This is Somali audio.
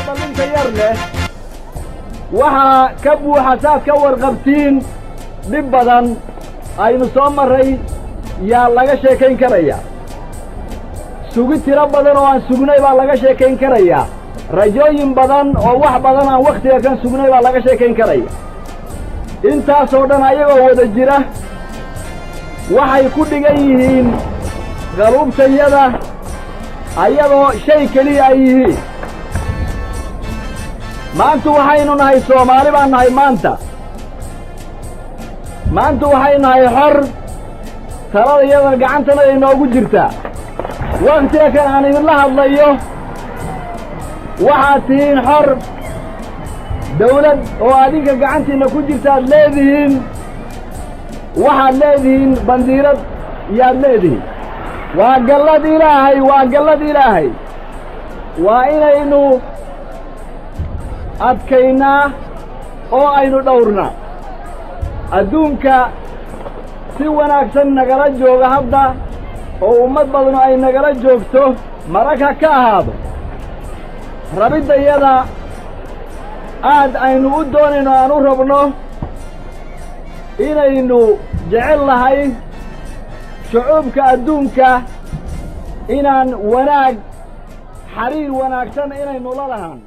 Dhalinta yar leh waxaa ka buuxa, saad ka warqabtiin, dhib badan aynu soo marray yaa laga sheekayn karaya. Sugi tiro badan oo aan sugnay baa laga sheekayn karayaa. Rajooyin badan oo wax badan aan wakhtiga kan sugnay baa laga sheekayn karaya. Intaasoo dhan ayagoo wada jira waxay ku dhigan yihiin qaluubtayada ayadoo shay keliya ay yihiin. Maanta waxaynu nahay Soomaali baan nahay maanta. Maanta waxay nahay xor, talada iyadana gacantana inoogu jirtaa. Wakhtiga kan aan idinla hadlayo waxaad tihiin xor, dawlad oo adinka gacantiinna ku jirtaad leedihiin. Waxaad leedihiin bandiirad yaad leedihiin. Waa gallad Ilaahay, waa gallad Ilaahay. Waa inaynu adkaynaa oo aynu dhowrnaa. Adduunka si wanaagsan nagala jooga hadda oo ummad badanu ay nagala joogto, marag ha ka ahaado rabiddayada aad aynu u doonayno, aan u rabno inaynu jecel nahay shucuubka adduunka inaan wanaag, xariir wanaagsan inaynu la lahaano.